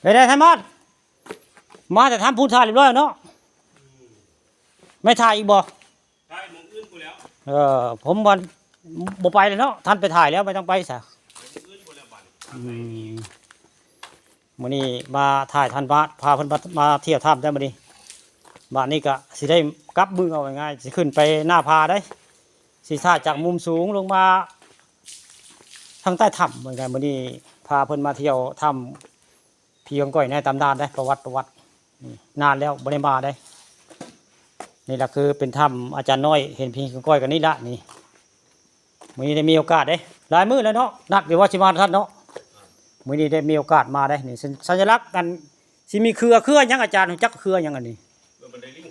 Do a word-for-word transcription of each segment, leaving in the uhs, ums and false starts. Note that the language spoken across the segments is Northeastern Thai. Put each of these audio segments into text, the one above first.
ได้ได้ท่านมอด มาแต่ทำพูดถ่ายเรียบร้อยเนาะ ไม่ถ่ายอีกบ่ ถ่ายหม่องอื่นพู้นแหล้ว เออ ผมวันบ่ไปเลยเนาะ ท่านไปถ่ายแล้ว ไม่ต้องไปซะ ไปหม่องอื่นพู้นแหล้วบัดนี้ อืม มื้อนี้มาถ่ายท่านพระ พาเพิ่นมา มาเที่ยวถ้ำได้มื้อนี้ บัดนี้ก็สิได้กลับมือเอาง่ายๆ สิขึ้นไปหน้าผาได้ สิถ่ายจากมุมสูงลงมาทางใต้ถ้ำเหมือนกัน มื้อนี้พาเพิ่นมาเที่ยวถ้ำผีกองกอยในตำนานได้ ประวัติ ประวัติ นี่ นานแล้วบ่ได้มาได้ นี่ล่ะคือเป็นถ้ำอาจารย์น้อย เห็นผีกองกอยกันนี่ละนี่ มื้อนี้ได้มีโอกาสเด้ หลายมื้อแล้วเนาะ นัดอยู่ว่าสิมาทันเนาะ มื้อนี้ได้มีโอกาสมาเด้ นี่สัญ- สัญลักษณ์กัน สิมีเครือ เครือหยังอาจารย์ รู้จักเครือหยังอันนี้ เครือบันไดลิง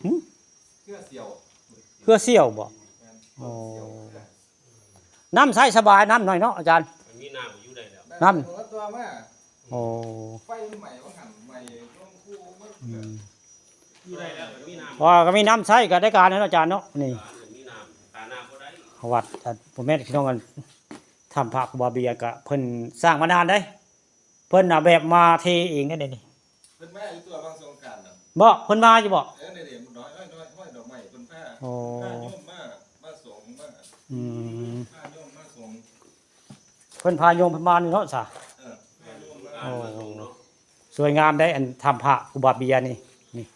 หึ เครือเสี่ยว เครือเสี่ยวบ่ แม่น อ๋อ เครือเสี่ยว น้ำใสสบาย น้ำหน่อยเนาะอาจารย์ มันมีน้ำอยู่ได้แล้ว น้ำ ตัวมา โอ้ ไฟมันไหม้ว่าหั่น ไหม้ลงคูมัน อืม อยู่ได้แล้ว มันมีน้ำ เพราะว่าก็มีน้ำใสก็ได้การแล้วเนาะอาจารย์เนาะ นี่ มีน้ำ ตาน้ำบ่ได้ วัด อ่ะ พ่อแม่พี่น้องกัน ถ้ำพระครูบาเบียร์ก็เพิ่นสร้างมานานเด้ เพิ่นน่ะแบบมาเทเองเด้นี่ เพิ่นมาอยู่ตัวบางสงกรานต์น่ะ บ่ เพิ่นมาอยู่บ่ เออ นี่ๆ มันน้อย น้อย น้อย น้อยดอกไม้ เพิ่นพา โอ้ พาโยมมา มาสงมา อืม พาโยมมาสง เพิ่นพาโยมเพิ่นมานี่เนาะซะ เออ พาโยมมา โอ้ มาสงเนาะ สวยงามได้ อันถ้ำพระครูบาเบียร์นี่ นี่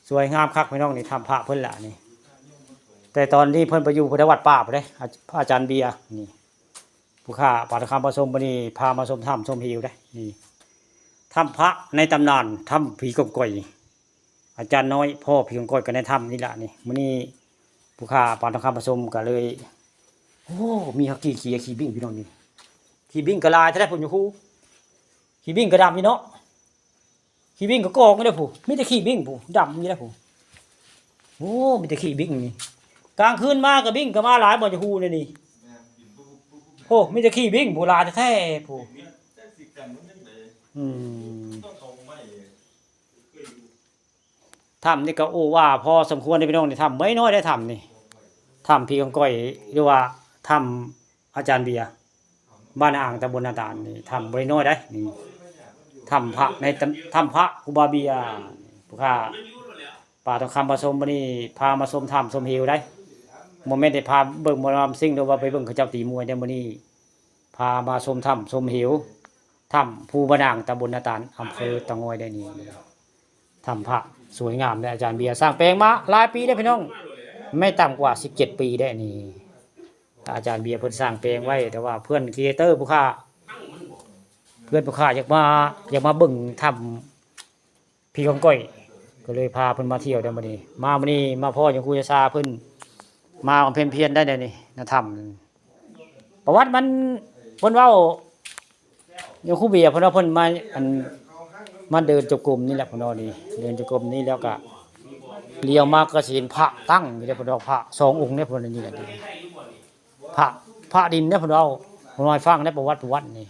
สวยงามคักพี่น้อง นี่ถ้ำพระเพิ่นละนี่ แต่ตอนนี้เพิ่นไปอยู่พุทธวัดป่าพุ้นเด้ อา- พระอาจารย์เบียร์ นี่ ผู้ข้าปาฏิคามประสมบัดนี้พามาชมถ้ำชมเหวเด้ นี่ ถ้ำพระในตำนาน ถ้ำผีกองกอย อาจารย์น้อย พ่อผีกองกอยก็ในถ้ำนี่ละนี่ มื้อนี้ผู้ข้าปาฏิคามประสมก็เลย โอ้ มีฮักกี้ขี้ ขี้บิ่งพี่น้องนี่ ขี้บิ่งก็หลายแท้ๆ พุ้นอยู่คู ขี้บิ่งก็ดำนี่เนาะ ขี้บิ่งก็กองนี่แหละพุ้น มีแต่ขี้บิ่งพุ้น ดำนี่แหละพุ้น โอ้ มีแต่ขี้บิ่งนี่ กลางคืนมาก็บิ่งก็มาหลายบ่อยู่คูนี่นี่ โอ้ มีแต่ขี้บิ่งพุ้น หลายแท้ๆ พุ้น อืม ถ้ำนี่ก็โอ้ว่าพอสมควรเด้อพี่น้อง นี่ถ้ำบ่น้อยได้ถ้ำนี่ ถ้ำผีกองกอย หรือว่าถ้ำอาจารย์เบียร์ บ้านอ่างตำบลนาตาลนี่ ถ้ำบ่น้อยได้นี่ ถ้ำพระในตำ- ถ้ำพระครูบาเบียร์ ผู้ข้าปาฏิคามประสมบัดนี้พามาชมถ้ำชมเหวได้ บ่แม่นแต่พาเบิ่งหมอลำซิ่ง หรือว่าไปเบิ่งเขาเจ้าตีมวยได้ มื้อนี้พามาชมถ้ำชมเหว ถ้ำภูบ่านาง ตำบลนาตาล อำเภอเต่างอยได้นี่ ถ้ำพระสวยงามเลย อาจารย์เบียร์สร้างแปลงมาหลายปีแล้วพี่น้อง ไม่ต่ำกว่าสิบเจ็ดปีได้นี่ อาจารย์เบียร์เพิ่นสร้างแปลงไว้ แต่ว่าเพื่อนครีเอเตอร์ผู้ข้า เพื่อนผู้ข้าอยากมา อยากมาเบิ่งถ้ำผีกองกอย ก็เลยพาเพิ่นมาเที่ยวได้มื้อนี้ มามื้อนี้มาพ้อหลวงปู่ชาเพิ่น มาบำเพ็ญเพียรได้เดี๋ยวนี้นะถ้ำ ประวัติมัน เพิ่นเว้า หลวงปู่เบียร์เพิ่นว่าเพิ่นมา อัน มาเดินจงกรมนี่แหละเพิ่นว่านี่ เดินจงกรมนี่แล้วก็เลี้ยวมาก็สิเห็นพระตั้งอยู่เด้เพิ่นว่า พระสององค์เนี่ยเพิ่นว่านี่แหละ พระ พระดินเนี่ยเพิ่นว่า เพิ่นว่าให้ฟังในประวัติ ประวัตินี่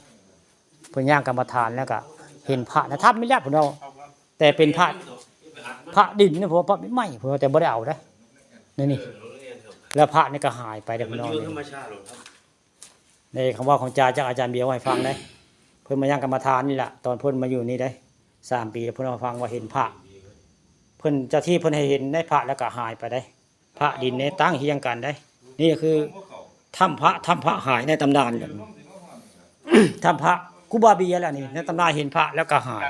เพิ่นย่างกรรมฐานแล้วก็เห็นพระในถ้ำนี่แหละเพิ่นว่า แต่เป็นพระ พระดินเนี่ยเพิ่นว่า พระไม้เพิ่นว่า แต่บ่ได้เอาเด้ นี่นี่ แล้วพระนี่ก็หายไปเด้เพิ่นว่า มันอยู่ธรรมชาติหรอครับ ในคำว่าของจาจากอาจารย์เบียร์ให้ฟังได้ เพิ่นมาย่างกรรมฐานนี่แหละ ตอนเพิ่นมาอยู่นี่ได้ สามปีแล้วเพิ่นมาฟังว่าเห็นพระ เพิ่นเจ้าที่เพิ่นให้เห็นในพระแล้วก็หายไปได้ พระดินเนี่ยตั้งเฮียงกันได้ นี่ก็คือถ้ำพระ ถ้ำพระหายในตำนาน ถ้ำพระครูบาเบียร์แหละนี่ ในตำนานเห็นพระแล้วก็หาย